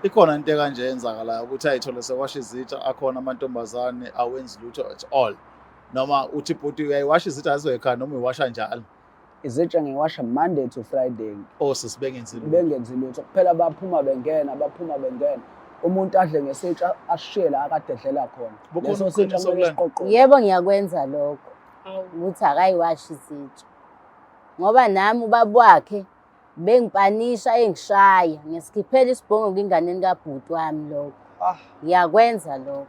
Ikhona into ekanje eyenzakalayo ukuthi ayithole sewasha izitsha, akhona amantombazane awenzi lutho at all. Noma uthi bhuti uyayiwasha izitsha azoyikhaya noma uyiwasha njalo. Izitsha ngiwasha Monday to Friday. Osisi bengenzi lutho. Bengenzi lutho. Kuphela baphuma bengena, baphuma bengena. Umuntu adle ngesitsha asishiye la akade edlela khona. Bukhona Leso sitsha ubuqiniso kumele kulena? siqoqwe. Yebo, ngiyakwenza lokho ukuthi akayiwashi izitsha, ngoba nami ubaba wakhe bengipanisha engishaya, ngisikhiphela isibhongo kwinganeni kabhuti wami lokho. Ah. Ngiyakwenza lokho.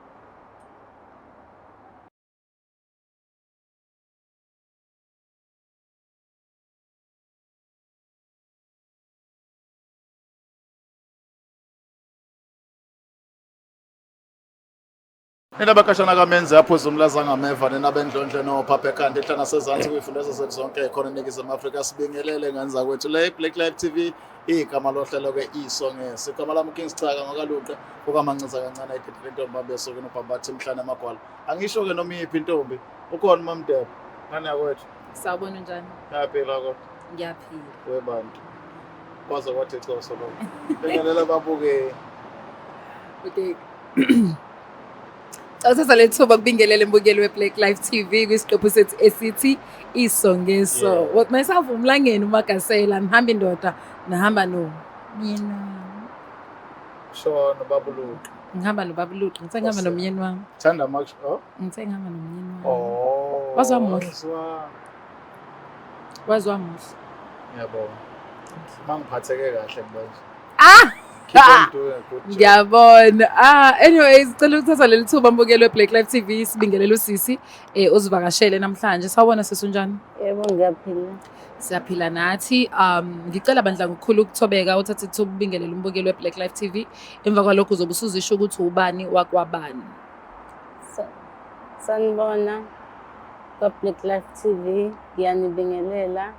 Nina bakashana kamenzi aphuza umlaza ngameva, nina bendlondle nophapha ekhanda ehla nasezansi kuyifundeza zethu zonke khona eNingizimu Afrika. Sibingelele ngane zakwethu. Le Black Life TV, igama lohlelo ke iso ngeso. Igama lami King Sicaka ngokaluqe ukamancinza kancane ayidedele intombi bambe esukwini ubhambatha imhlane amagwala. Angisho ke noma iyiphi intombi. Ukhona uMamdebe. Ngane yakwethu. Sawubona, njani? Ngiyaphila kodwa. Ngiyaphila. Webantu. Kwaze kwathi coso lokho. Bingelela babuke. Okay. Awuthatha le thuba kubingelele mbukeli we-Black Life TV kwisiqephu sethu esithi Iso Ngeso. With myself uMlangeni uMagasela, ngihamba indoda, ngihamba no myeni wami. Shona babuluqa. Ngihamba nobabuluqa, ngithe ngihamba nomyeni wami. Thanda max. Oh. Ngithe ngihamba nomyeni wami. Oh. Waze wamuhle. Wazwa. Waze wamuhle. Ngiyabonga. Mangiphatheke kahle manje. Ah! Keep on doing a good job. Ngiyabona. Ah, anyways, cela ukuthatha leli thuba mbukeli we-Black Life TV sibingelele usisi uzivakashele namhlanje. Sawubona sisi, unjani? Yebo, ngiyaphila. Siyaphila nathi. Ngicela bandla ngokukhulu ukuthobeka uthathe ithuba ubingelele umbukeli we-Black Life TV. Emva kwalokho uzobe usuzisho ukuthi ubani wakwabani. Sanibona kwa-Black Life TV, ngiyanibingelela.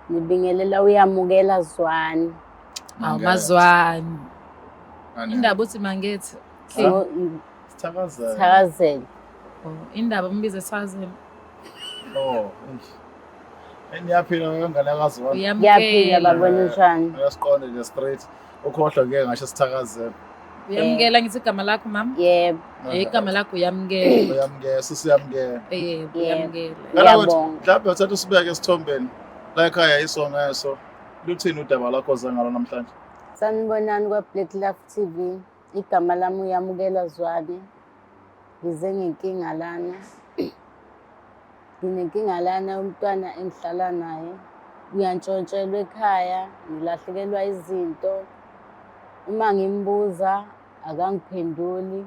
Nibingelela uyamukela Zwane. Awu Mangethe. Mazwane. Ngane. Indaba uthi Mangethe. Ah. Sithakazelo. Thakazelo. Oh, indaba umbize Sithakazelo. Oh. eish. Niyaphila ngane kaZwane. Ngiyaphila Uyamukela. babona njani? Uyasiqonda nje straight. Ukhohlwa ngeke ngasho sithakazelo. Uyamukela ngithi igama lakho mama? Yebo. Igama lakho uyamukela. Uyamukela, sisiyamukela. Yebo, Yebo. uyamukela. Ngala ukuthi Ngiyabonga. mhlawumbe uthatha usibeke esithombeni. La ekhaya iso ngeso. Luthini udaba lakho oze ngalo namhlanje? Sanibonani kwa-Black Life TV. Igama lami uyamukela Zwane. Ngize ngenkinga lana. Nginenkinga lana umntwana engihlala naye. Uyantshontshelwa ekhaya, ngilahlekelwa izinto. Uma ngimbuza akangiphenduli.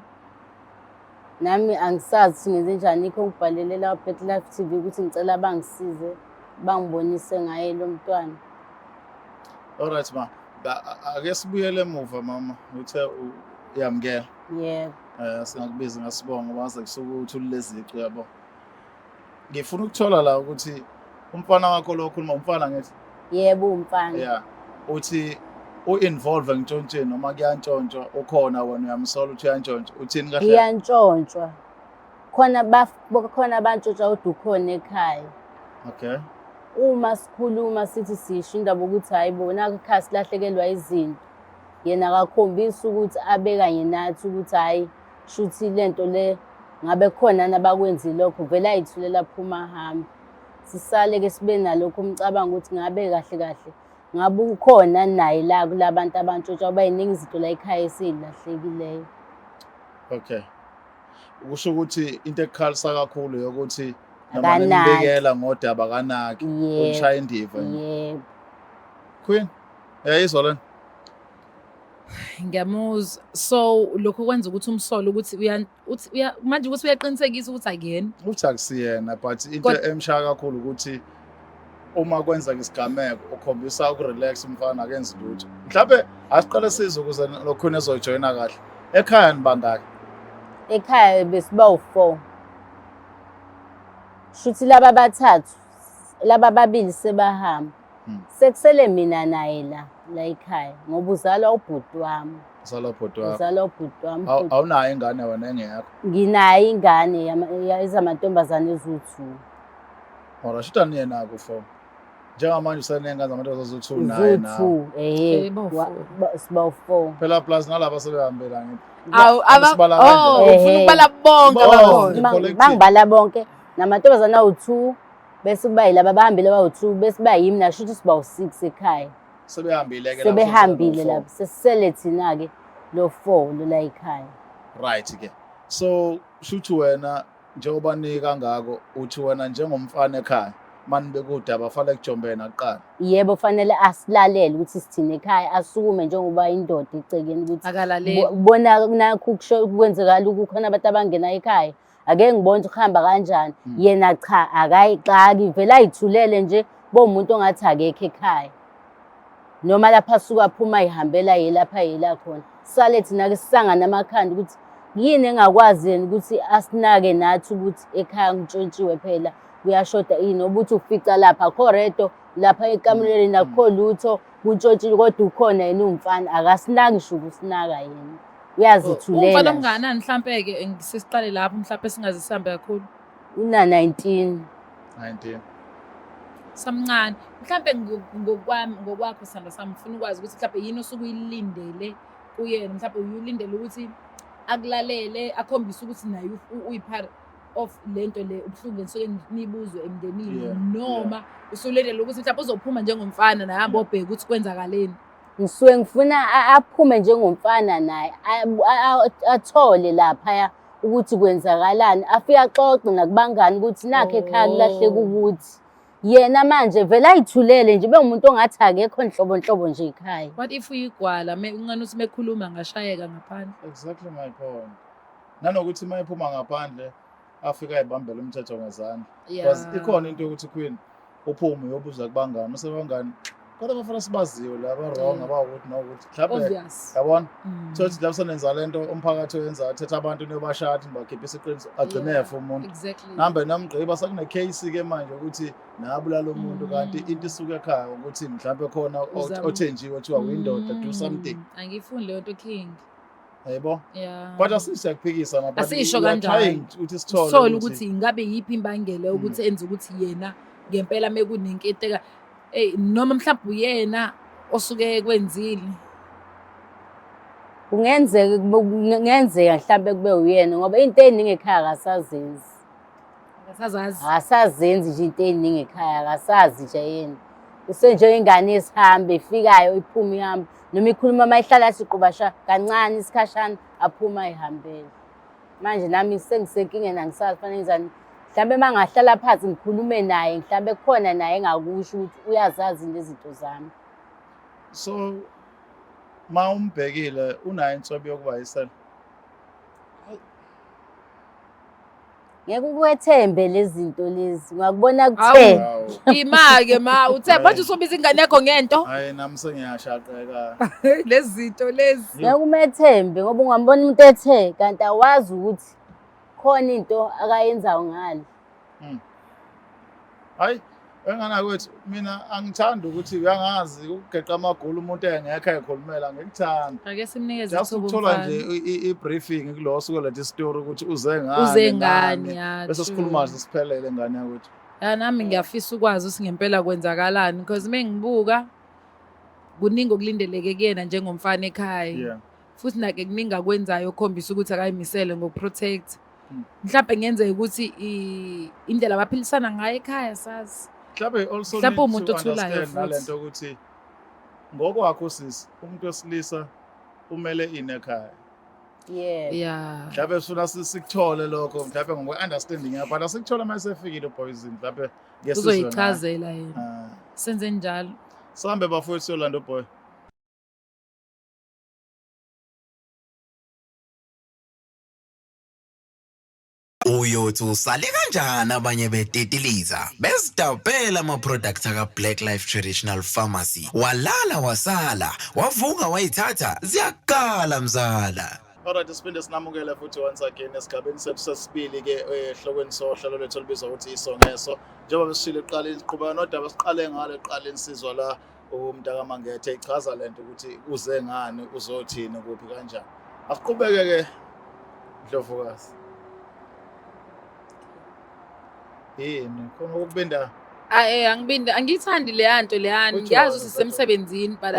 Nami angisazi ukuthi ngenze njani, yikho ngibhalele la Black Life TV ukuthi ngicela bangisize, bangibonise ngaye lo mntwana. Alright ma. Ake sibuyele emuva mama. Uthe uyamukela. Yebo. Singakubiza ngasibonga waze kusuke uthulile izici yabo. Ngifuna ukuthola la ukuthi umfana wakho lo okhuluma umfana ngithi. Yebo, umfana. Yeah. Uthi u-involve ngishontsheni noma kuyantshontshwa ukhona wena uyamsola uthi uyantshontsha uthini kahle? Iyantshontshwa. Khona khona abantshontsha kodwa ukhona ekhaya. Okay. Uma sikhuluma sithi sisho indaba ukuthi hayi bo nakho ekhaya silahlekelwa izinto. Yena akakhombisi ukuthi abe kanye nathi ukuthi hayi shuthi lento le ngabe khona nabakwenzile lokho, vele ayithulela phuma ahambe. Sisale ke sibe nalokho umcabango ukuthi ngabe kahle kahle ngabe ukhona naye la kulabantu abantshontsha ngoba yiningi izinto la ekhaya esiyilahlekileyo. Okay. Kusho ukuthi into ekukhalisa kakhulu yokuthi noma Akanaki. nimbikela ngodaba akanaki, Yebo. ulishaya indiva nje. Yebo. Queen, uyayizwa lena? Ngiyamuzwa. So lokho kwenza ukuthi umsolo ukuthi uya uthi uya manje ukuthi uyaqinisekisa ukuthi akuyena. Uthi akusiyena but into emshaya kakhulu ukuthi uma kwenzeka isigameko ukhombisa ukurelax umfana akenzi lutho. Mhlawumbe asiqale sizwe ukuze lo Queen ezojoyina kahle. Ekhaya nibangaki? Ekhaya besiba u4. Shuthi laba bathathu, laba babili sebahamba. Sekusele mina naye la ekhaya ngoba uzalwa ubhuti wami. Uzalwa ubhuti wakho. Uzalwa ubhuti wami. Awunayo ingane wena engeyakho? Nginayo ingane ezamantombazane eziwu-2. Ora shuthi aniyena ku 4. Njengamanje usenengane zamantombazane aziwu-two naye nawe. Ziwu-two, ehe. Eh, bawu Wa- four. Sibawu-four. Phela plus nalaba sebehambela ngithi. Awu, Sibala oh, kanjani? ufuna ukubala bonke Bonke. abakhona. Collective. Bangibala bonke namantombazane awu-two bese kuba yilaba abahambile abawu-two bese kuba yimi nasho ukuthi sibawu-six ekhaya. Sebehambile ke lapho, Sebehambile seseno-four. lapho sesisele thina-ke lo four lo la ekhaya. Right ke. So shuthi wena njengoba nika kangako uthi wena njengomfana ekhaya manibe kudaba fanele kujombena kuqala. Yebo, fanele asilalele ukuthi sithini ekhaya, asukume njengoba indoda ecekeni ukuthi Akalaleli. Bona nakhu kusho kwenzekala kukhona abantu abangena ekhaya. Ake ngibone ukuthi kuhamba kanjani. Yena cha akayixaki, vele ayithulele nje bomuntu ongathi akekho ekhaya. Noma lapha asuka aphuma ayihambela yelapha yela khona. Sale thina-ke sisangane amakhanda ukuthi yini engakwazi yena ukuthi asinake nathi ukuthi ekhaya ngitshontshiwe phela kuyashoda ini, ngoba uthi ufica lapha akho redo lapha ekamelweni akukho lutho kuntshontshiwe kodwa ukhona yena uwumfana akasinaki ngisho ukusinaka yena uyazithulela Umfana nje. omnganani mhlampe-ke sesiqale lapho mhlampe singaze sihambe kakhulu. Una 19. 19. Samncane. Mhlampe ngokwami ngokwakho sithando sami ngifuna ukwazi ukuthi mhlampe yini osuke uyilindele kuyena, mhlampe uyulindele ukuthi akulalele akhombise ukuthi naye uyi-part of lento le ubuhlungu enisuke nibuzwe emndenini, noma usulindele ukuthi mhlampe uzophuma njengomfana naye ahambe obheka ukuthi kwenzakaleni. Ngisuke ngifuna aphume njengomfana naye athole laphaya ukuthi kwenzakalani, afike axoxe nakubangani ukuthi nakho ekhaya kulahleka ukuthi yena manje vele ayithulele nje bewumuntu ongathi akekho nhlobo nhlobo nje ekhaya. What if uyigwala unqena ukuthi mekhuluma ngashayeka ngaphandle? Exactly my point. Nanokuthi uma ephuma ngaphandle afike ayibambele umthetho ngezandla. Because ikhona into yokuthi queen uphume uyobuza kubangani, mase bangani kodwa abafana sibaziwe la ba wrong abawukuthi nokuthi mhlawumbe Obvious. yabona thothi lapho senenza lento umphakathi oyenza athetha abantu niyobashaya nibakhiphisa iqiniso agcine efa umuntu. Nambe namgqiba sekune case ke manje ukuthi nabulala umuntu kanti into isuke ekhaya ukuthi mhlawumbe khona othenjiwe kuthiwa uyindoda do something. Angifuni leyo nto king. Yebo. But asisiyakuphikisa ma, but Asisho we are kanjalo. trying ukuthi sithole Sithole ukuthi ingabe yiphi imbangela yokuthi enze ukuthi yena ngempela mekunenkinto hey noma mhlawumbe uyena osuke kwenzile. Kungenzeka kungenzeka mhlawumbe kube uyena ngoba into eziningi ekhaya akasazenzi. Akasazazi. Akasazenzi nje into eziningi ekhaya, akasazi nje yena. Usenjengengane esihambe ifikayo iphuma ihambe noma ikhuluma uma ihlala siqubasha kancane isikhashana aphuma ihambele. Manje nami sengisenkingeni angisazi fanele ngenzani. Mhlawumbe uma ngahlala phansi ngikhulume naye mhlawumbe kukhona naye engakusho ukuthi uyazazi nezinto zami. So ma umbhekile unayo inswebo yokuba yisela. Ngeke ukwethembe lezi zinto lezi. Ungakubona kuthe. Ima-ke ma uthe manje usubiza ingane yakho ngento. Hayi nami sengiyashaqeka. Lezi zinto lezi. Ngeke umethembe ngoba ungambona umuntu ethe kanti awazi ukuthi khona into akayenzayo ngale. Hayi engane kwethu mina angithandi ukuthi uyangazi ukugeqa amagula umuntu engekho ekhulumela ngikuthanda. Ake simnikeze Just ithuba ukuthola umfana. nje i-briefing kulo suku lethu story ukuthi uze ngani. Uze ngani ya. Bese sikhuluma nje siphelele ngane yakwethu. Ya nami ngiyafisa ukwazi ukuthi ngempela kwenzakalani because mengibuka kuningi okulindeleke kuyena njengomfana ekhaya. Futhi nake kuningi akwenzayo okukhombisa ukuthi akayimisele ngokuprotect. Mhlawumbe ngenzeka ukuthi indlela abaphilisana ngayo ekhaya sazi. Mhlawumbe also Mhlawumbe need umuntu to othulayo understand futhi. nalento ukuthi ngokwakho sisi umuntu wesilisa umele ini ekhaya. Yeah. Mhlawumbe sifuna sikuthole lokho mhlawumbe ngokwe understanding yakho but asikuthole uma esefikile boys mhlawumbe ngesizwe naye. Uzoyichazela yena. Senze njalo. Sihambe bafowethu siyolanda uboy. Uyothi usale kanjani abanye betetiliza bezidabhela ama-product aka-Black Life Traditional Pharmacy, walala wasala wavuka wayithatha ziyakala mzala. Alright, siphinde sinamukele futhi once again esigabeni sethu sesibili ke ehlokweni sohlelo lwethu olubizwa ukuthi Isongeso. Njengoba besishilo ekuqaleni siqhubeka nodaba siqale ngalo ekuqaleni sizwa la umntakaMangethe ichaza lento ukuthi uze ngani uzothini kuphi kanjani. Asiqhubeke ke Ndlovukazi. Yini khona ukubinda? Ayi angibindi angiyithandi leya nto leyani Uthi ngiyazi wena, ukuthi sisemsebenzini but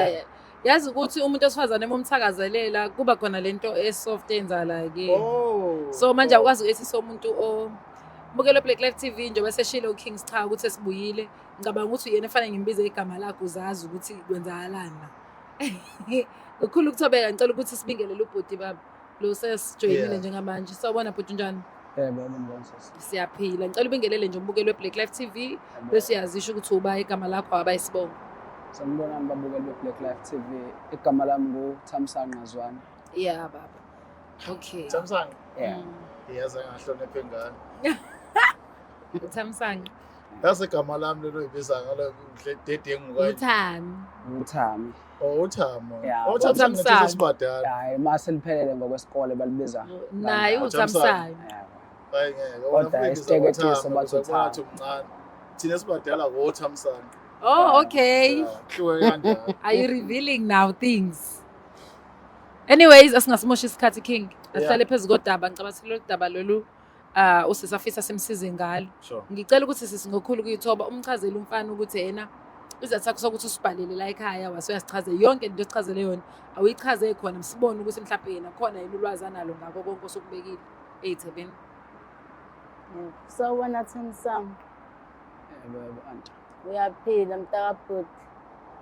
yazi ukuthi umuntu wesifazane uma umthakazelela kuba khona lento e-soft eyenzakalayo kuyena. Oh. So manje awukwazi ukwethisa umuntu o bukelo Black Life TV njengoba seshilo uKings cha ukuthi sesibuyile. Ngicabanga ukuthi uyena efanele ngimbize igama lakhe uzazi ukuthi kwenzakalani la. Ukhulu ukuthobeka ngicela ukuthi sibingelele ubhuti baba. Lo sesijoyinile njengamanje. Sawubona bhuti unjani? Yebo, yebo ngibona sisi. Siyaphila. Ngicela ubingelele nje umbukeli weBlack Life TV bese uyazisho ukuthi uba igama lakho abayisibongo. Sanibonani babukeli be-Black Life TV. Igama lami nguThamsanqa Zwane. Yeah baba. Okay. Thamsanqa. Yeah. Yazi angahlonipha ingane. Uthamsanqa. Yazi igama lami lelo uyibiza ngalo dedengu kanje. Uthami. Uthami. Oh uThamo. Yeah. Oh Thamsanqa uThamsanqa. ngithi sibadala. Hayi mase liphelele ngokwesikole balibiza. Naye uThamsanqa. uThamsanqa. Yebo. Hayi ngeke. Kodwa Wena isiteketiso bathi uThamo. uThamo. Umncane. Thina sibadala ngoThamsanqa. Oh okay. Yeah, Kuhluke kanjalo. Are you revealing now things? Anyways, asingasimoshi isikhathi King. Asihlale phezu kodaba ngicabanga ukuthi lolu daba lolu usisafisa simsize ngalo. Sure. Ngicela ukuthi sisi ngokhulu kuyithoba umchazele umfana ukuthi yena isizathu sakho sokuthi usibhalele la ekhaya wase uyasichazela yonke into osichazele yona awuyichaze khona sibone ukuthi mhlawumbe yena khona yini ulwazi analo ngakho konke osukubekile ey'thebeni. Sawubona Thamsanqa. Yebo, yebo anti. Uyaphila mntakabhuti.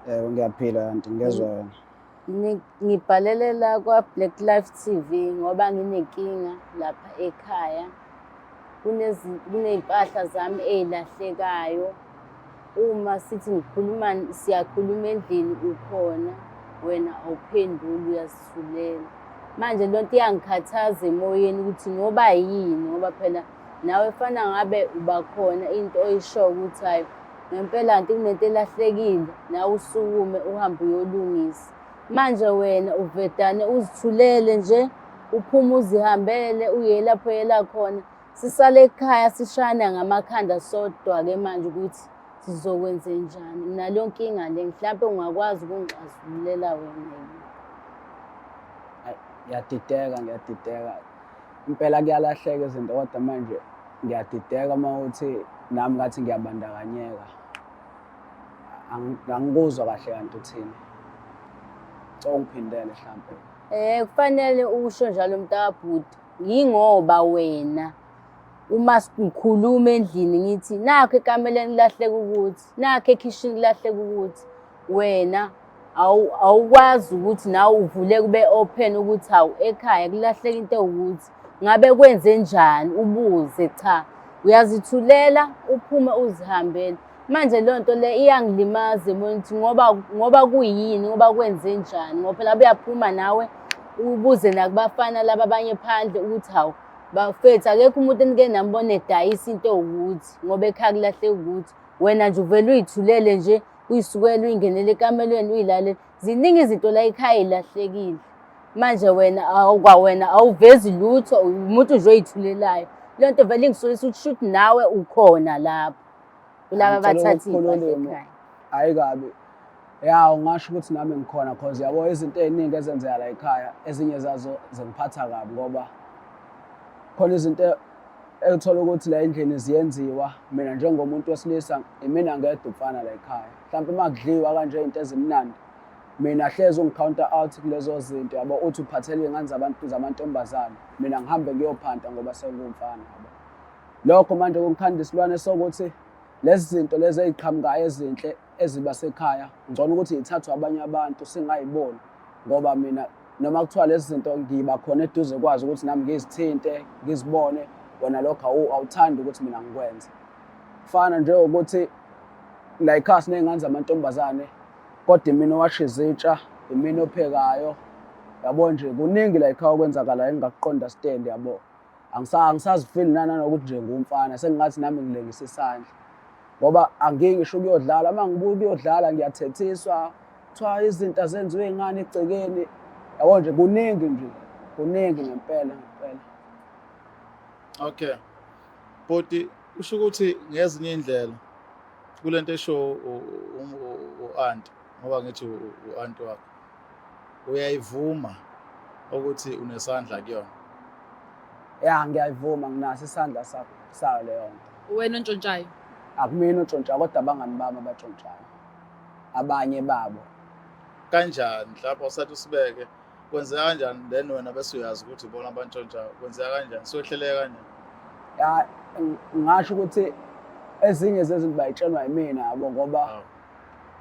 Yebo ngiyaphila anti ngezwa wena. Ngibhalele la kwa-Black Life TV ngoba nginenkinga lapha ekhaya. Kuney'mpahla zami ey'lahlekayo. Uma sithi ngikhuluma siyakhuluma endlini ukhona, wena awuphenduli uyasithulela. Manje le nto iyangikhathaza emoyeni ukuthi ngoba yini ngoba phela nawe fana ngabe uba khona into oyishoyo ukuthi hhayi ngempela kanti kunento elahlekile nawe usukume uhambe uyolungisa. Manje wena uvedane uzithulele nje uphume uzihambele uye lapho oyela khona. Sisale ekhaya sishayana ngamakhanda sodwa-ke manje ukuthi sizokwenzenjani. Nginaleyo nkinga le mhlampe ungakwazi ukungixazululela wena yini? Hayi ngiyadideka ngiyadideka. Impela kuyalahleka izinto kodwa manje ngiyadideka uma uthi nami ngathi ngiyabandakanyeka. Angikuzwa kahle kanti uthini. Cela ungiphindele mhlampe. Kufanele usho njalo mntakabhuti, yingoba wena uma ngikhuluma endlini ngithi nakho ekameleni kulahleka ukuthi, nakho ekhishini kulahleka ukuthi, wena awukwazi ukuthi nawe uvule kube open ukuthi hawu ekhaya kulahleka into ewukuthi ngabe kwenze njani ubuze cha uyazithulela uphume uzihambele. Manje leyo nto le iyangilimaza emoyeni ukuthi ngoba kuyini ngoba kwenze njani ngoba phela uyaphuma nawe ubuze nakubafana laba abanye phandle ukuthi hawu bafethu akekho umuntu enike nambona edayisa into ewukuthi ngoba ekhaya kulahleka ukuthi wena nje uvele uyithulele nje uyisukele uyingenele ekamelweni uyilalele. Ziningi izinto la ekhaya ey'lahlekile. Manje wena kwawena awuvezi lutho umuntu nje oyithulelayo. Leyo nto vele ingisolisa ukuthi shuthi nawe ukhona lapho. Kulaba Ngicela abathatha ukukhuluma iy'mpahla ulimi. ekhaya. Hhayi kabi. Ya ungasho ukuthi nami ngikhona cause yabo izinto ey'ningi ezenzeka la ekhaya ezinye zazo zingiphatha kabi ngoba khona izinto ethola ukuthi la endlini ziyenziwa mina njengomuntu wesilisa imina ngedwa umfana la ekhaya. Mhlawumpe uma kudliwa kanje izinto ezimnandi mina hlezi ungi-counter out kulezo zinto yabo uthi uphathele iy'ngane zabantu zamantombazane mina ngihambe ngiyophanta ngoba sengiwumfana yabo. Lokho manje kungikhanda isilwane sokuthi lezi zinto lezi ey'qhamukayo ezinhle eziba sekhaya ngcono ukuthi yithathwe abanye abantu singayiboni ngoba mina noma kuthiwa lezi zinto ngiba khona eduze kwazo ukuthi nami ngizithinte ngizibone wena lokho awuthandi ukuthi mina ngikwenze. Kufana njengokuthi la ekhaya siney'ngane zamantombazane kodwa imina owasha izitsha, imina ophekayo yabo nje kuningi la ekhaya okwenzakalayo engingakuqonda stand yabo. Angisazifili nanokuthi nje ngumfana sengingathi nami ngilengisa isandla ngoba angiyi ngisho ukuyodlala uma ngibuya ukuyodlala ngiyathethiswa kuthiwa izinto azenziwe ingane egcekeni yabo nje kuningi nje kuningi ngempela ngempela. Okay. Bhuti usho ukuthi ngezinye indlela kulento esho u-anti ngoba ngithi u-anti wakho uyayivuma ukuthi unesandla kuyona. Ya ngiyayivuma nginaso isandla sayo leyo nto. Wena ontshontshayo. Akumina otshontshayo kodwa abangani bami abatshontshayo. Abanye babo. Kanjani mhlawumbe usathi usibeke kwenzeka kanjani then wena bese uyazi ukuthi ibona abantshontshayo kwenzeka kanjani sohleleka kanjani? Ya, ngingasho ukuthi ezinye zezinto bayitshelwa yimina yabo ngoba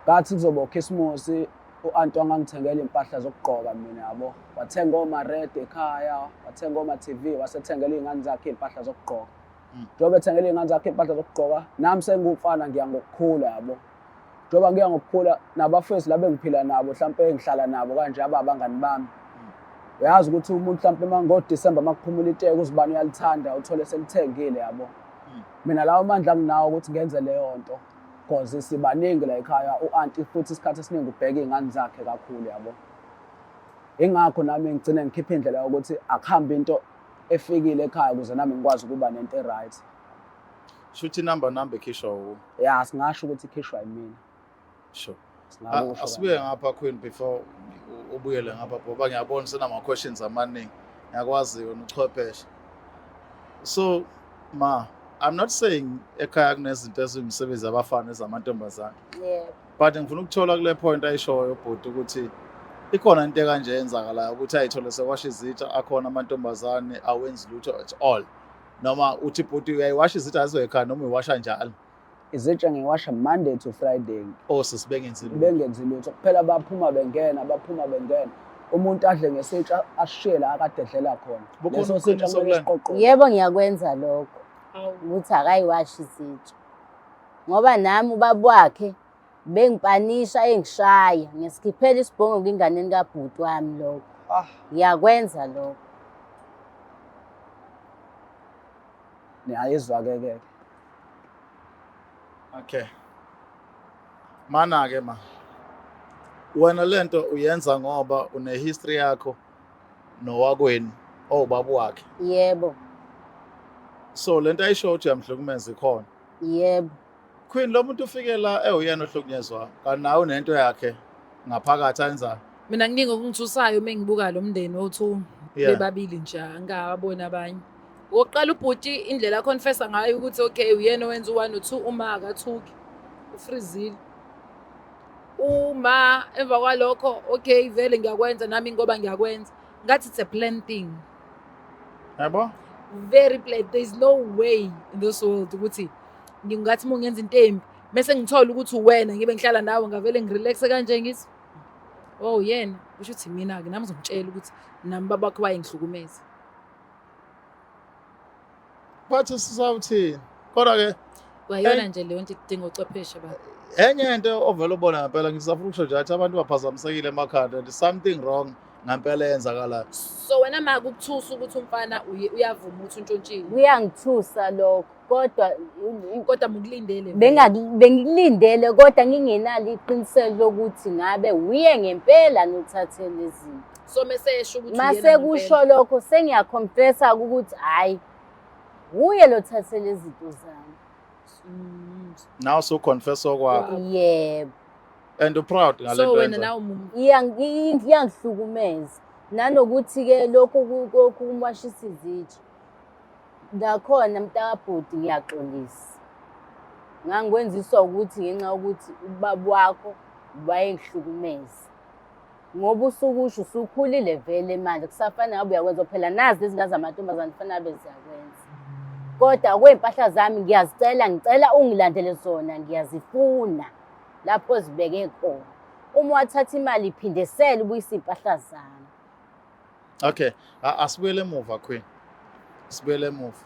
ngathi kuzoba ukhisimusi u-anti wangangithengela iy'mpahla zokugqoka mina yabo, wathenga oma-red ekhaya, wathenga oma-TV, wasethengela iy'ngane zakhe iy'mpahla zokugqoka. Njengoba ethengela iy'ngane zakhe iy'mpahla zokugqoka, nami sengiwumfana ngiya ngokukhula yabo. Njengoba ngiya ngokukhula nabafowethu laba engiphila nabo hlampe engihlala nabo kanje ababangani bami. Uyazi ukuthi umuntu hlampe uma ngoDisemba uma kuphumula iteki uzibani uyalithanda uthole selithengile yabo. Mina lawo mandla anginawo ukuthi ngenze leyo nto cause sibaningi la ekhaya, u-anti futhi isikhathi esiningi ubheka iy'ngane zakhe kakhulu yabo. Ingakho nami ngigcine ngikhipha indlela yokuthi akuhambe into efikile ekhaya ukuze nami ngikwazi ukuba nento e-right. Shuthi inamba namba ekhishwa wuwe. Ya, singasho ukuthi ikhishwa yimina. Sure. Singakusho Asibuye kanjalo. ngapha Queen before ubuyele ngapha ngoba ngiyabona senama questions amaningi. Ngiyakwazi wena uchwepheshe. So ma, I'm not saying ekhaya kunezinto eziyimisebenzi yabafana ezamantombazane. Yebo. But ngifuna ukuthola kule point ayishoyo bhuti ukuthi ikhona into ekanje eyenzakalayo ukuthi ayithole sewasha izitsha akhona amantombazane awenzi lutho at all. Noma uthi bhuti uyayiwasha izitsha azoyikhaya noma uyiwasha njalo. Izitsha ngiwasha Monday to Friday. Osisi bengenzi lutho. Bengenzi lutho. Kuphela baphuma bengena, baphuma bengena. Umuntu adle ngesitsha asishiye la akade edlela khona. Bukhona Leso sitsha ubuqiniso kumele kulena? siqoqwe. Yebo, ngiyakwenza lokho Awu. ukuthi akayiwashi izitsha. Ngoba nami ubaba wakhe bengipanisha engishaya, ngisikhiphela isibhongo kwinganeni kabhuti wami lokho. Ah. Ngiyakwenza lokho. Niyayizwa ke ke. Okay. Mana ke ma. Wena lento uyenza ngoba une history yakho nowakwenu owubaba wakhe. Yebo. So lento ayisho ukuthi uyamhlukumeza ikhona. Yebo. Queen lo muntu ufike la ewuyena ohlukunyezwa kanti nawe unento yakhe ngaphakathi ayenzayo. Mina kuningi okungithusayo uma ngibuka lo mndeni wothu bebabili nje angikababoni abanye. Okokuqala ubhuti indlela aconfessa ngayo ukuthi okay uyena owenza u-one no-two uma akathuki ufrizile. Uma emva kwalokho okay vele ngiyakwenza nami ngoba ngiyakwenza. Ngathi it's a plan thing. Yabo? Very plan. There is no way in this world ukuthi ngingathi uma ngenza into embi bese ngithola ukuthi uwena ngibe ngihlala nawe ngavele ngirelaxe kanje ngithi oh yena kusho ukuthi mina-ke nami ngizomtshela ukuthi nami babakho wayengihlukumeza. Bathi sisawuthini? Kodwa ke kwayona nje leyo nto idinga uchwepheshe ba. Enye into ovela ubona ngempela ngisafuna ukusho nje athi abantu baphazamisekile emakhanda and something wrong ngempela eyenzakalayo. So wena ma kukuthusa ukuthi umfana uyavuma ukuthi untshontshile. Kuyangithusa lokho kodwa kodwa mukulindele. Bengikulindele kodwa ngingenalo iqiniseko lokuthi ngabe uye ngempela nothathele izinto. So mese esho ukuthi mase kusho lokho sengiyaconfessa ukuthi hayi uye lothathele izinto zami. Now so confess okwakho. Yebo. And you proud ngale So nto wena yenzayo. nawe Iyangihlukumeza. Nanokuthi ke lokhu kumwashisa izitsha. Nakhona mntakabhuti ngiyaxolisa. Ngangikwenziswa ukuthi ngenxa yokuthi ubaba wakho wayengihlukumeza. Ngoba usukusho usukhulile vele manje kusafana ngabe uyakwenza phela nazi lezi ngane zamantombazane kufanele abe ziyakwenza. Kodwa kwey'mpahla zami ngiyazicela, ngicela ungilandele zona ngiyazifuna lapho zibeke khona. Uma wathatha imali iphindisele ubuyise iy'mpahla zami. Okay, asibuyele emuva Queen. Sibuyele emuva.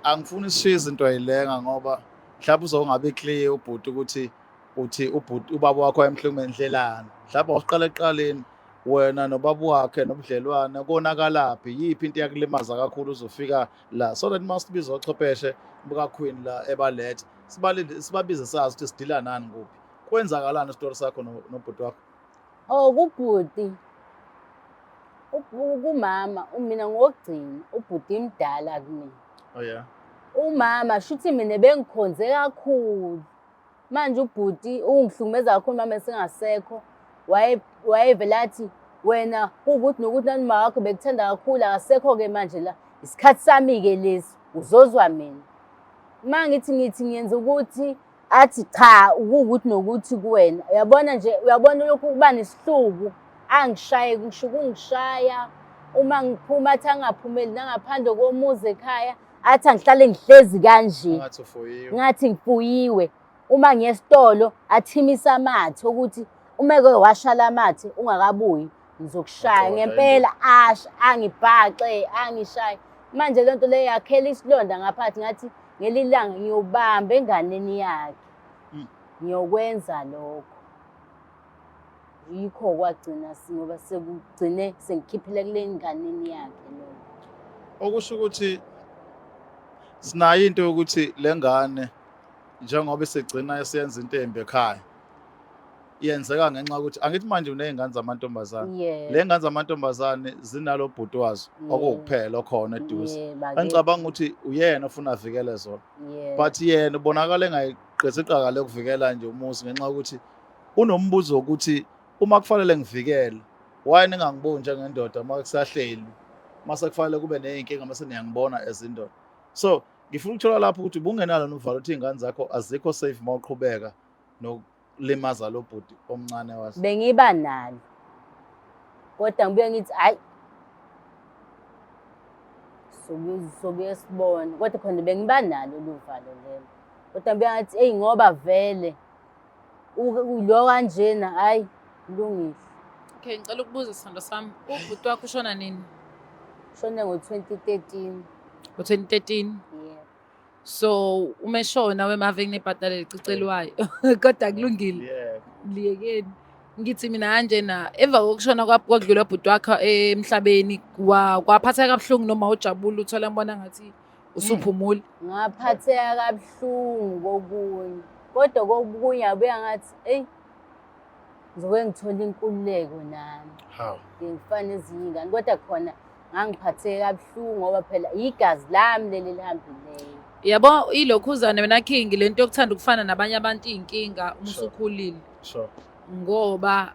Angifuni sishiye izinto ayilenga ngoba mhlawumbe uzongabe clear ubhuti ukuthi uthi ubhuti ubaba wakho wayemhlukumeza ndlelani. Mhlawumbe wawuqala ekuqaleni wena nobaba wakhe nobudlelwane konakalaphi, yiphi into eyakulimaza kakhulu uzofika la so that masibize ochwepheshe buka Queen la ebalethe sibalinde sibabize sazi ukuthi sidila nani kuphi. Kwenzakalani isitori sakho nobhuti wakho? Oh kubhuti kumama mina ngokugcina ubhuti mdala kumina. Oh yeah. Umama shuthi mina bengikhonze kakhulu. Manje ubhuti ungihlukumeza kakhulu mama esengasekho. Wayevela athi wena kuwukuthi nokuthi nani mama wakho bekuthanda kakhulu akasekho ke manje la. Isikhathi sami ke lesi uzozwa mina. Uma ngithi ngithi ngiyenza ukuthi Athi cha, ukuwukuthi nokuthi kuwena. Uyabona nje, uyabona lokhu kuba nesihluku, angishaye ngisho ukungishaya. Uma ngiphuma athi angaphumeli nangaphandle komuzi ekhaya, athi angihlale ngihlezi kanje. Ngathi ufuyiwe. Ngathi ngifuyiwe. Uma ngiye esitolo athimise amathe ukuthi uma eke washa la mathe ungakabuyi ngizokushaya. Aqonda. Ngempela asha, angibhaxe, angishaye. Manje le nto leyo yakhela isilonda ngaphakathi, ngathi ngelinye ilanga ngiyobamba enganeni yakhe. Ngiyokwenza lokho. Yikho kwagcina ngoba sekugcine sengikhiphile kule nganeni yakhe lokho. Okusho ukuthi sinayo into yokuthi le ngane njengoba isigcina isiyenza into embi ekhaya, yenzeka ngenxa yokuthi angithi manje uney'ngane zamantombazane. Le ngane zamantombazane zinalo bhuti wazo okuwukuphela okhona eduze. Angicabanga ukuthi uyena ofuna avikele zona. But yena ubonakala engayiqisi iqaka lokuvikela nje umuzi ngenxa yokuthi unombuzo wokuthi uma kufanele ngivikele, why ningangiboni njengendoda uma kusahleli, mase kufanele kube ney'nkinga mase niyangibona as indoda. So ngifuna ukuthola lapho ukuthi ubungenalo novalo ukuthi iy'ngane zakho azikho safe uma uqhubeka nokulimaza lo bhuti omncane wazo. Bengiba nalo, kodwa ngibuye ngithi hhayi, sobuye sibone. Kodwa khona bengiba nalo luvalo lelo, kodwa ngibuye ngathi eyi, ngoba vele lo kanjena, hhayi, kulungile. Okay, ngicela ukubuza sithando sami, ubhuti wakho ushona nini? Ushone ngo-2013. Ngo-2013? Yeah. So uma eshona wemave kunebhadala lecicelwayo. Kodwa kulungile. Liyekeni. Ngithi mina kanjena emva kokushona kwakudlula ubhuti wakho emhlabeni, kwaphatheka kabuhlungu noma ujabula uthola mbona ngathi usuphumule? Ngaphatheka kabuhlungu kokunye. Kodwa kokunye abuya ngathi eyi, ngizoke ngithole inkululeko nami. How? Ngifana nezinye iy'ngane, kodwa khona ngangiphatheke kabuhlungu ngoba phela igazi lami leli lihambileyo. Yabo ilokhuzane wena King, lento yokuthanda ukufana nabanye abantu iyinkinga uma usukhulile. Ngoba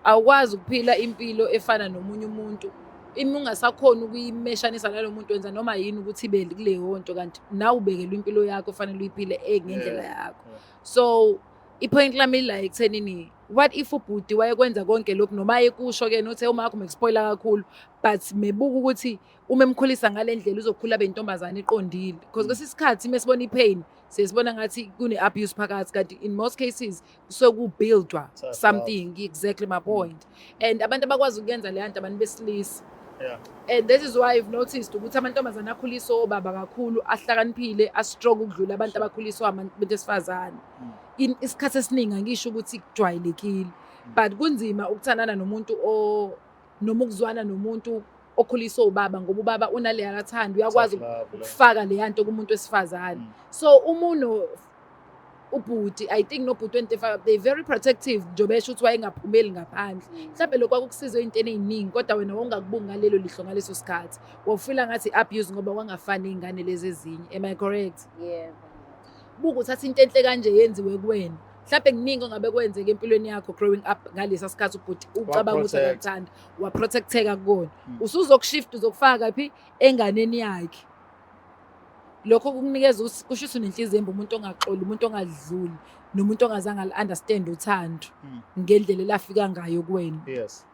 awukwazi ukuphila impilo efana nomunye umuntu. Uma ungasakhoni ukuyimeshanisa nalo muntu, wenza noma yini ukuthi ibe kuleyo nto, kanti nawe ubekelwe impilo yakho ofanele uyiphile ngendlela yakho. So i-point lami la ekuthenini, what if ubhuti wayekwenza konke lokhu noma ayekusho ke nothe uma wakho mekuspoila kakhulu, but mebuka ukuthi uma emkhulisa ngale ndlela uzokhula abe intombazane eqondile, because kwesinye isikhathi mesibona i-pain siyesibona ngathi kune-abuse phakathi, kanti in most cases kusuke-buildwa Self-love. something. Exactly my point. And abantu abakwazi ukuyenza leya nto abantu besilisa. And this is why I've noticed ukuthi amantombazane akhuliswa obaba kakhulu ahlakaniphile, a-strong ukudlula abantu abakhuliswa abantu besifazane. Isikhathi esiningi angisho ukuthi kujwayelekile, but kunzima ukuthandana nomuntu noma ukuzwana nomuntu okhuliswa ubaba, ngoba ubaba unaleya athanda, uyakwazi Self-love, le. ukufaka leya nto kumuntu wesifazane. So uma ubhuti, I think nobhuti 25, they very protective, njengoba esho ukuthi wayengaphumeli ngaphandle. Mhlawumbe lokho kwakukusiza ey'ntweni ey'ningi, kodwa wena wawungakubuki ngalelo lihlo ngaleso sikhathi. Wawufila ngathi i-abuse ngoba wangafani iy'ngane lezi ezinye. Am I correct? Yebo. Buka uthatha into enhle kanje yenziwe kuwena. Mhlawumbe kuningi ongabe kwenzeka empilweni yakho growing up ngalesa sikhathi ubhuti ucabanga ukuthi Wa-protect. akakuthanda, waprotecteka kukona. Usuzokushift uzokufaka phi enganeni yakhe. Lokho kukunikeza kusho ukuthi unenhliziyo embi, umuntu ongaxoli, umuntu ongadluli, nomuntu ongazange ali-understand uthando ngendlela elafika ngayo kuwena.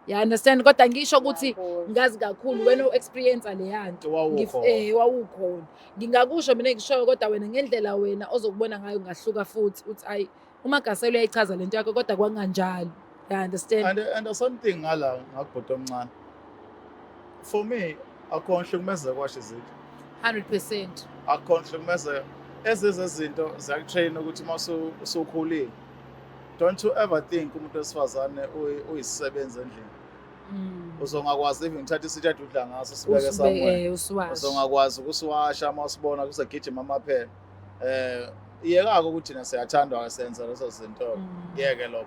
You understand? Kodwa ngisho ukuthi ngazi kakhulu wena u-experience leya nto. Wawukhona. Wawukhona. Ngingakusho mina engishoyo, kodwa wena ngendlela wena ozokubona ngayo ungahluka futhi uthi ayi uMagasela uyayichaza lento yakho, kodwa kwanganjalo. You understand? And something ngala ngakubhuti omncane. For me, akho nhlukumezeko kwasho izinto. 100%. Akho nhlukumezeko. Ezize izinto ziyakutrain ukuthi uma usukhulile, don't you ever think umuntu wesifazane uyisisebenzi endlini. Uzongakwazi even ukuthatha isitsha udla ngaso sibeke somewhere. Usiwashe. Uzongakwazi ukusiwasha uma usibona kusegijima amaphela. Iyekako ukuthi thina siyathandwa senza lezo zinto. Yeke lokho.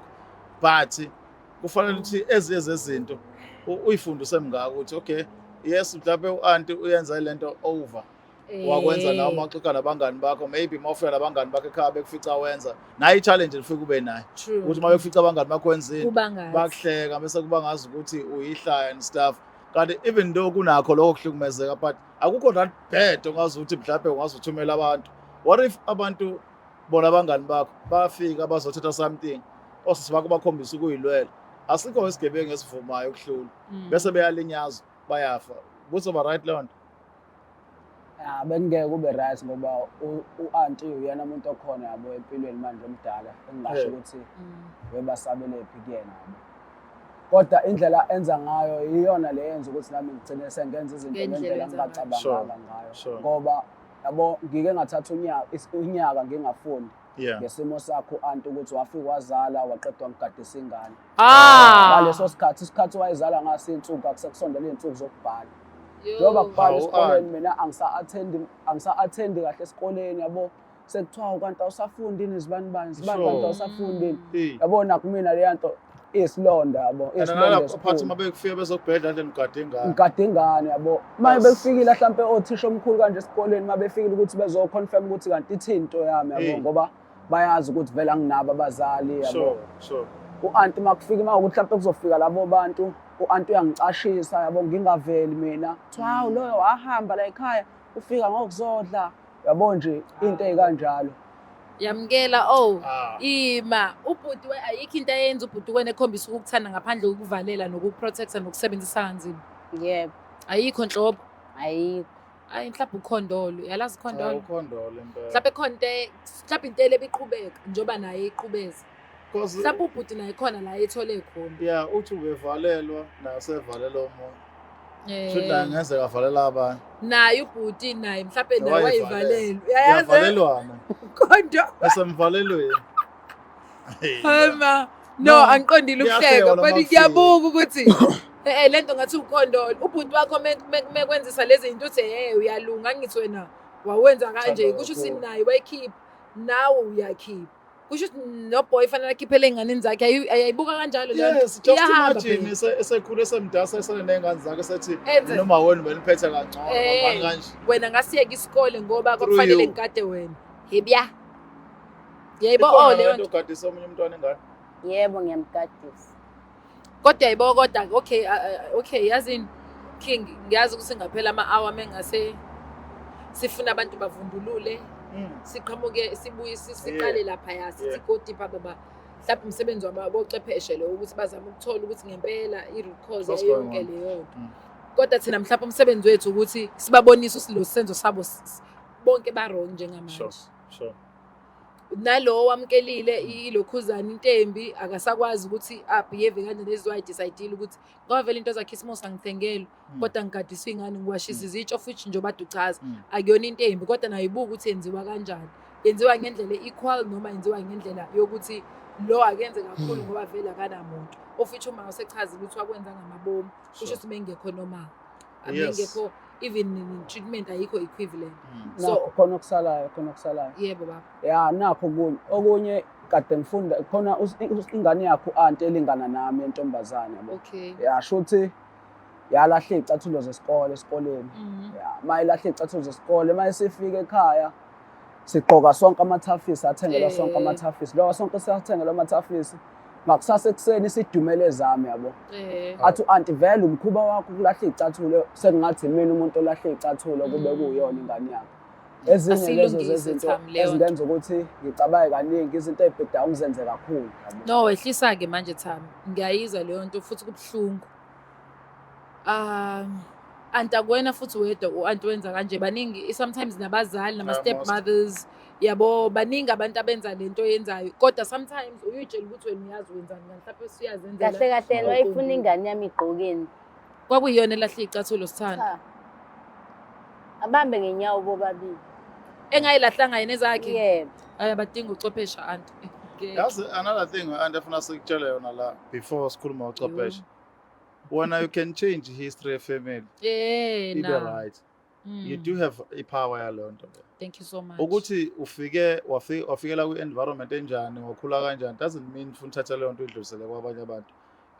But kufanele ukuthi ezinye zezinto uyifunde usemngaka ukuthi okay, yes mhlawumbe u-auntie uyenza lento over. Wakwenza nawe uma uxoxa nabangani bakho, maybe uma ufika nabangani bakho ekhaya bekufica wenza. Nayo i-challenge lifika ube nayo. Ukuthi uma bekufica abangani bakho wenzini, Kuba ngathi. bakuhleka bese kuba ngazi ukuthi uyihlaya and stuff. Kanti even though kunakho lokho kuhlukumezeka, but akukho that bad ongazi ukuthi mhlawumbe ungaze uthumele abantu. What if abantu Bona abangani bakho bafika bazothatha something, osisi bakho bakhombisa ukuyilwela. Asikho isigebengu esivumayo ukuhlula, bese beyalinyazwa, bayafa. Kuzoba right leyo nto? Ya, bekungeke kube right ngoba u-anti uyena umuntu okhona, yabo, empilweni manje omdala engingasho ukuthi webasabelephi kuyena, yabo. Kodwa indlela enza ngayo iyona le yenza ukuthi nami ngigcine sengenza izinto Ngendlela ngendlela enza ngayo. engingacabanganga ngayo. Sure. Ngoba yabo ngike ngathatha unyaka ngingafundi ngesimo sakho u-anti, ukuthi wafika wazala, waqedwa ngigadisa ingane. Ngaleso sikhathi, isikhathi wayezala ngaso, iy'nsuku akusekusondela iy'nsuku zokubhala. Njengoba kubhala Hawu, esikoleni, anti. mina angisa-attendi kahle esikoleni, yabo. Sekuthiwa kanti awusafundi yini, zibani bani zibani, kanti awusafundi yini? Yabo, nakumina leya nto iyisilonda, yabo. And Iyisilonda nalapho phathi esikhulu. uma bekufika bezokubhedla endlini ugade ingane. Ngigade ingane, yabo. Uma bekufikile hlampe othisha omkhulu kanje esikoleni, uma befikile ukuthi bezoconfirm ukuthi kanti ithini into yami, yabo, ngoba bayazi ukuthi vele anginabo abazali, yabo. Sure, sure. U-anti uma kufika, uma ukuthi mhlawumpe kuzofika labo bantu, u-anti uyangicashisa, yabo, ngingaveli mina. Kuthiwa hawu, loyo wahamba la ekhaya, ufika ngokuzodla, yabo nje, into ey'kanjalo. Yamukela, oh. Ah. Ima ubhuti ayikho into ayenza ubhuti wena ekhombisa ukukuthanda ngaphandle kokuvalela nokuprotecta nokusebenzisa kanzima? Yebo. Ayikho nhlobo? Ayikho. Ayi, mhlawumbe ukhondolo, uyalazi ukhondolo? Ukhondolo impela. Mhlawumbe khona into, mhlawumbe into ebiqhubeka njengoba naye iqhubeza. Because Mhlawumbe ubhuti naye khona la ethole khona. Yeah, uthi ubevalelwa naye usevalela omunye. Shuthi naye Eh, ngenzeka avalela abanye. Naye ubhuti naye mhlawumbe naye Wayevalelwa. wayevalelwa, uyayazi. Uyavalelwana. Khondo. Esemvalelweni. Hema. No, No, angiqondile ukuhleka, kuyahlekwa but noma kufika. ngiyabuka ukuthi lento ngathi ukhondolo. Ubhuti wakho mekwenzisa lezi zinto uthi hey, uyalunga, angithi wena wawenza kanje, Thanda kusho ukuthi kakhulu. naye wayikhipha, nawe uyakhipha. Kusho ukuthi no boy fanele akhiphele ey'nganeni zakhe, ayibuka kanjalo leyo nto. Yes, just Iyahamba imagine phela. esekhule, esemdala, esele ney'ngane zakhe, sethi Enze. noma wena beniphethe kangcono, ngobani kanje. Wena ngasiyeka isikole ngoba Through kwakufanele you. ngigade wena. Hebya. Yayibo, Ikhona oh, lento leyo nto. ugadisa omunye umntwana ingane. Yebo, ngiyamgadisa. Kodwa yibo, kodwa okay, okay, yazini King, ngiyazi ukuthi ngaphela ama-hour mengase sifuna abantu bavundulule, siqhamuke sibuye siqale laphaya sithi go deeper baba. Mhlawumbe umsebenzi wabo abochwepheshe lo ukuthi bazame ukuthola ukuthi ngempela i-root cause What's yayo going yonke on? leyo nto. Kodwa thina mhlawumbe umsebenzi wethu ukuthi sibabonise ukuthi lo senzo sabo bonke ba-wrong njengamanje. Sure. Nalo wamukelile ilokhuzana intembi akasakwazi ukuthi abehave kanje neziwayi-decide ukuthi ngoba vele into zakhisimusi angithengelwe, kodwa ngigadiswa iy'ngane, ngiwashisa izitsho futhi njengoba ade uchaza. Akuyona into embi, kodwa nayo ibuka ukuthi yenziwa kanjani, yenziwa ngendlela e-equal noma yenziwa ngendlela yokuthi lo akenze kakhulu ngoba vele akanamuntu, ofuthi uma usechazile ukuthi wakwenza ngamabomu, kusho ukuthi bengekho normal, abengekho even treatment ayikho equivalent. So Nakho khona okusalayo, khona okusalayo. Yebo baba. Ya, nakho okunye, okunye kade ngifunda khona ingane yakho u-anti elingana nami yentombazane, yabo. Ya, shuthi yalahla iy'cathulo zesikole esikoleni. Ya, uma ilahla iy'cathulo zesikole, uma isifika ekhaya sigqoka sonke amathafisi, athengelwa sonke amathafisi lokho, sonke siyathengelwa amathafisi. Ngakusasa ekuseni sidumele ezami, yabo. Athi u-anti vele umkhuba wakho ukulahla iy'cathulo, sekungathi mina umuntu olahla iy'cathulo kube kuyona ingane yakho. Ezinye lezo Asilungise, zezinto Thami, leyo nto. ezingenza ukuthi ngicabange kaningi, izinto ey'bhedayo ngizenze kakhulu, yabo. No, wehlisa-ke manje Thami, ngiyayizwa leyo nto futhi kubuhlungu. Anti akuwena futhi wedwa u-anti wenza kanje, baningi sometimes nabazali nama-step most. mothers, yabo, baningi abantu abenza lento oyenzayo, kodwa sometimes uyuyitshela ukuthi wena uyazi wenzani, kanti mhlawumbe usuyazenzela. Kahle kahle yena wayefuna Ngokuqondile. ingane yami igqokeni. Kwakuyiyona elahla iy'cathulo, sithanda? Cha. Abambe ngenyawo bobabili. Engayilahlanga yena ezakhe? Yebo. Ayi, abadinga ucwephesha anti. Ngeke. Yazi, another thing anti efuna sikutshele yona la before sikhuluma ngochwepheshe. Wena you can change history family. Ibe na. right. You do have i-power yaleyo nto leyo. Thank you so much. Ukuthi ufike wafikela kwi-environment enjani, wakhula kanjani, doesn't mean ufuna uthathe leyo nto uyidlulisele kwabanye abantu.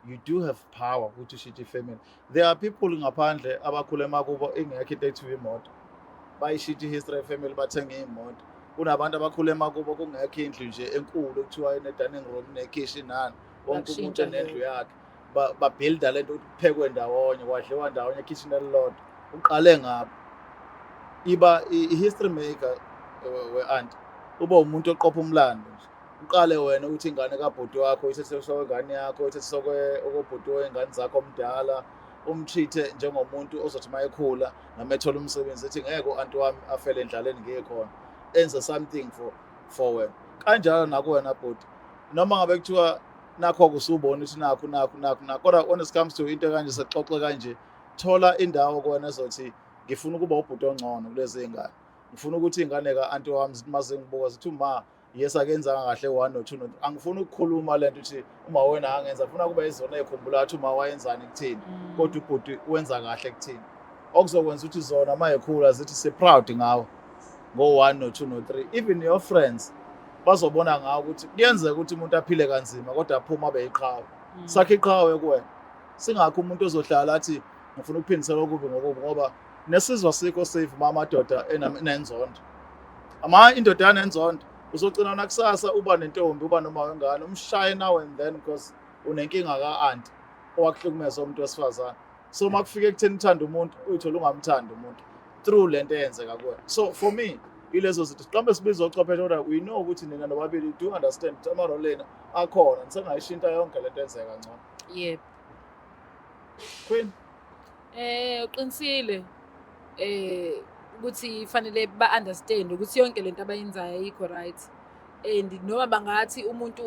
You do have power ukuthi ushintshe ifamily. There are people ngaphandle abakhula emakubo ingekho into ekuthiwa imoto. Bayishintshe i-history family, bathenge iy'moto. Kunabantu abakhula emakubo kungekho indlu nje enkulu ekuthiwa ine-dining room, nekhishi, nani. Wonke umuntu Bakushintsha enendlu lokho. yakhe. Babuilda lento ukuthi kuphekwe ndawonye, kwadliwa ndawonye ekhishini elilodwa. Uqale ngapho. Iba i-history maker we-aunt. Ube umuntu oqopha umlando nje. Uqale wena ukuthi ingane kabhuti wakho ithethe sokengane yakho, ithethe sokwe okobhuti wengane zakho omdala, umtreat njengomuntu ozothi mayekhula noma ethola umsebenzi ethi ngeke u-anti wami afele endlaleni ngikhona. Enze something for wena. Kanjalo nakuwena bhuti. Noma ngabe kuthiwa nakho kusubona ukuthi nakho nakho nakho nakho, kodwa when it comes to into kanje, sexoxe kanje, thola indawo kuwena ezothi ngifuna ukuba ubhuti ongcono kulezi ngane, ngifuna ukuthi ingane ka-anti wami zithi uma zingibuka zithi uma yes akenzanga kahle one no two no three. Angifuni ukukhuluma lento ukuthi uma wena angenza, ngifuna kube izona ey'khumbula ukuthi uma wayenzani kuthini, kodwa ubhuti wenza kahle kuthini, okuzokwenza ukuthi zona uma ekhula zithi si-proud ngawe ngo-one no-two no-three. Even your friends bazobona ngawe ukuthi kuyenzeka ukuthi umuntu aphile kanzima kodwa aphume abe yiqhawe. Sakhe iqhawe kuwena, singakho umuntu ozohlala athi ngifuna ukuphindisela okubi ngokubi, ngoba nesizwa sikho safe uma amadoda enenzondo, ama indoda yanenzondo. Uzogcina nakusasa uba nentombi, uba noma wengane, umshaye now and then because unenkinga ka-anti owakuhlukumeza umuntu wesifazane. So uma kufika ekutheni uthanda umuntu, uyithola ungamthandi umuntu through lento eyenzeka kuwena. So for me, ilezo zinto mhlawumbe sibiza ochwepheshe, kodwa we know ukuthi nina nobabili do understand ukuthi ama-role enu akhona, nisengayishintsha yonke lento enzeka kangcono. Yebo. Queen. Uqinisile ukuthi fanele ba understand ukuthi yonke lento abayenzayo ayikho right, and noma bangathi umuntu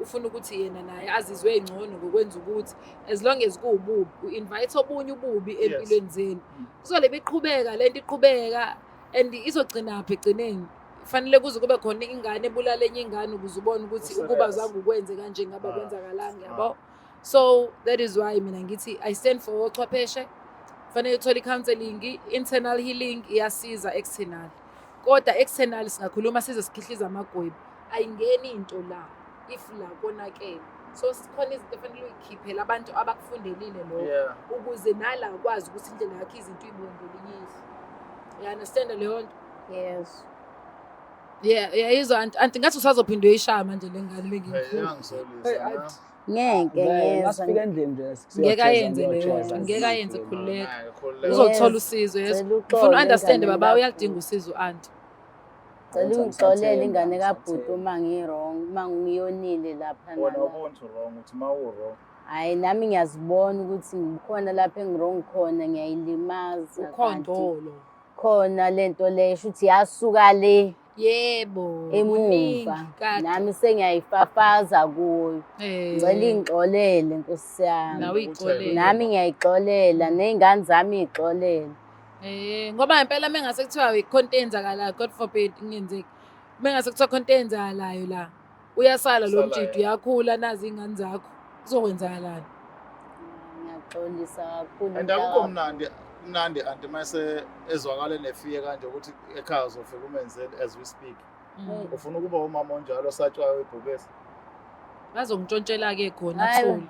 ufuna ukuthi yena naye azizwe ngcono ngokwenza ukuthi, as long as kuwububi, u-invite obunye ububi empilweni zenu. Kuzole biqhubeka lento, iqhubeka, and izogcina phi egcineni? Fanele kuze kube khona ingane ebulala enye ingane ukuze ubone ukuthi ukuba zange ukwenze kanje ngabe kwenzakalanga, yabo? So that is why mina ngithi I stand for ochwepheshe. Fanele uthole i-counseling, internal healing iyasiza external, kodwa external singakhuluma size sikhihliza amagwebu, ayingeni into la if la konakele. So sikhona izinto efanele uyikhiphele abantu abakufundelile lokho ukuze nala ukwazi ukuthi indlela yakho izinto uyibuke ngelinye ihlo. You understand leyo nto? Yes. Yeah, uyayizwa, anti? Anti, ngathi usazophinde uyoyishaya manje le ngane. Hey, Bengiyikhulu. iyangisolisa, Hey, na. Ngeke ngeza. Masifika endlini nje Ngeke ayenze leyo nto, siyojeza. ngeke ayenze, khululeka. Naye, khululeka. Uzothola Yes. usizo, yes. Cela uxolo Ngifuna u-understand, enganeni baba, kabhuti. uyalidinga usizo anti. Cela ungixolele ingane kabhuti uma ngi-wrong, uma ngiyonile lapha Wena nala. ubona ukuthi wrong, uthi uma u-wrong. Hhayi, nami ngiyazibona ukuthi ngikhona lapho engi-wrong khona, ngiyayilimaza. Kanti Ukhondolo. khona lento le, shuthi yasuka le Yebo. emuva. Kuningi kade. Nami sengiyayifafaza kuyo. Ngicela ingixolele, Nkosi yami. Nawe uyixolele. Nami ngiyayixolela, ney'ngane zami iy'xolele. Ngoba ngempela mengase kuthiwa ikhonto eyenzakalayo, God forbid kungenzeki. Mengase kuthiwa khonto eyenzakalayo la, uyasala lo Usala mjidi, yena. uyakhula, nazi iy'ngane zakho. Kuzokwenzakalani? Ngiyaxolisa kakhulu. And akukho mnandi mnandi anti mase ezwakale nefiye kanje ukuthi ekhaya uzofika umenzeli as we speak. Ufuna ukuba umama onjalo osatshwayo ibhubesi? Bazongitshontshela-ke khona. Hhayi. Athule.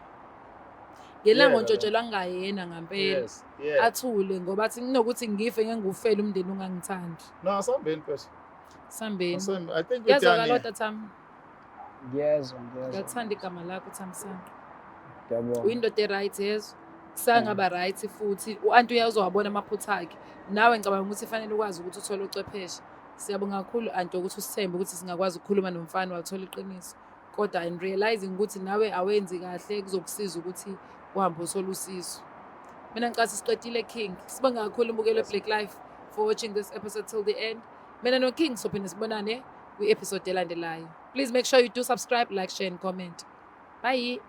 Ngelanga Yeah, ontshontshelwa ngayena ngampela. Yes. Athule ngoba athi kunokuthi ngife, ngeke ngufele umndeni ungangithandi. No, asambeni mfethu. Sambeni. Asambe. I think we're done Kuyazwakala here. kodwa, Thami. Ngiyezwa, ngiyezwa. Ngiyakuthanda igama lakho, Thamsanqa. Ngiyabonga. Uyindoda e-right, yezwa. Kusangaba right futhi u-anti uyazowabona amaphutha akhe. Nawe ngicabanga ukuthi fanele ukwazi ukuthi uthole ucwepheshe. Siyabonga kakhulu, anti, ukuthi usithembe ukuthi singakwazi ukukhuluma nomfana wathola iqiniso. Kodwa in realizing ukuthi nawe awenzi kahle, kuzokusiza ukuthi uhambe uthole usizo. Mina ngicabanga siqedile, King. Sibonga kakhulu mbukelo Black Life for watching this episode till the end. Mina no King sophinde sibonane kwi-episode elandelayo. Please make sure you do subscribe, like, share and comment. Bye.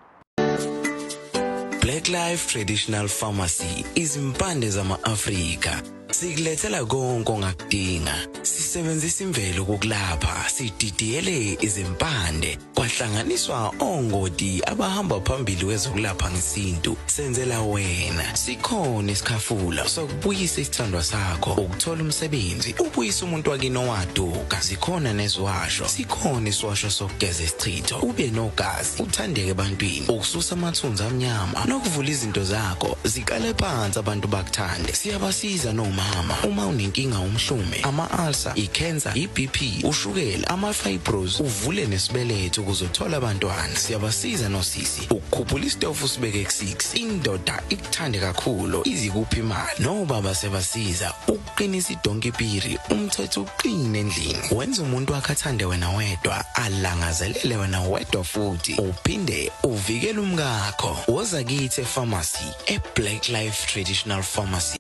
Black Life Traditional Pharmacy, izimpande zama-Afrika, sikulethela konke ongakudinga. Sisebenzisa imvelo kokulapha, sididiyele izimpande kwahlanganiswa ongoti abahamba phambili kwezokulapha ngesintu, senzela wena. Sikhona isikhafula sokubuyisa isithandwa sakho, ukuthola umsebenzi, ubuyisa umuntu wakini owaduka. Zikhona neziwasho, sikhona isiwasho sokugeza isichitho, ube nogazi, uthandeke ebantwini, ukususa amathunzi amnyama nokuvula izinto zakho ziqale phansi, abantu bakuthande. Siyabasiza noma ungumama, uma unenkinga umhlume, ama-ulcer, i-cancer, i-BP, ushukela, ama-fibros, uvule nesibeletho ukuze uthole abantwana. Siyabasiza nosisi ukukhuphula isitofu sibeke ku-6, indoda ikuthande kakhulu, izikuphi imali. Nobaba siyabasiza ukuqinisa idonki piri, umthetho uqine endlini, wenza umuntu wakhe athande wena wedwa, alangazelele wena wedwa futhi uphinde uvikele umkakho. Woza kithi epharmacy, e-Black Life Traditional Pharmacy.